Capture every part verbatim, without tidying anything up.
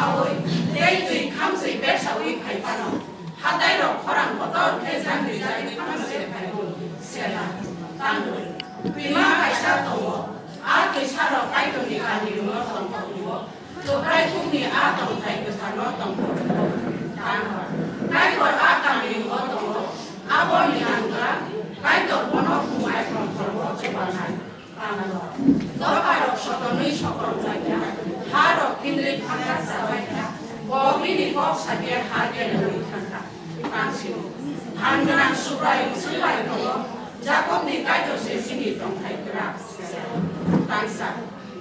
Awi, tei twi khamswi bersawi phai phano, hatairok khorang kotor khe jang rijagwi khamswi phai bo sela tangwi. Twima kaisa tongo, a twisarok Kaitorni kami rwngno tongthok rwo, Tubrai kukni a tongthai kwtharno tongthok rwo. Tangwi, Kaitor a kami rwngno tongo, aboni nangkha Kaitor bono khum aikhrom khorbo chubanai. Dophar rok sotonwi sokorok laikha, ha rok kinrwi phatar chabaikha, bo bini kok sakhe ha kelaui thangkha. Tangsimo, phan gwnang Subraiyung swbai tongo, Jakobni Kaitor se chini tongthai kwrak. Tangsa,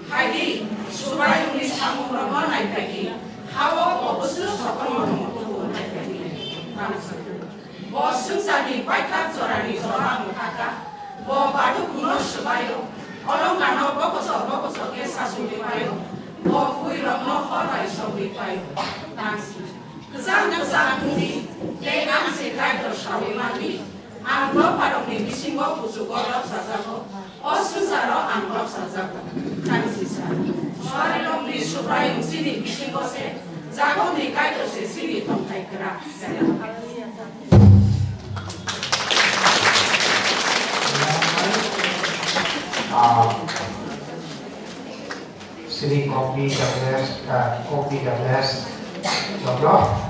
phaidi, Subraiyungni samungrokno naiphaidi, ha-o bo bwswk sokomorokno tubu naiphaidi. Tangsa. Bo swngcharni paithak jorani jora mwthaka, bo badukhuno swbaio, olongano bokoso bokoso khe sasugwi paio, bo bwrwirokno hor bai sogwi paio. Tangsi. Kwchang kwchang wngdi, tei ang se Kaitor saui manli, ang dopharokni bisingo kuchugo lobsajago. O swngcharo ang lobsajago. Tangsisa. Suarirokni Subraiyung chini bisingo se, Jakobni Kaitor se chini tongthai kwrak. Ah, Sri Kopi Douglas, ah, Kopi Douglas, Joglo.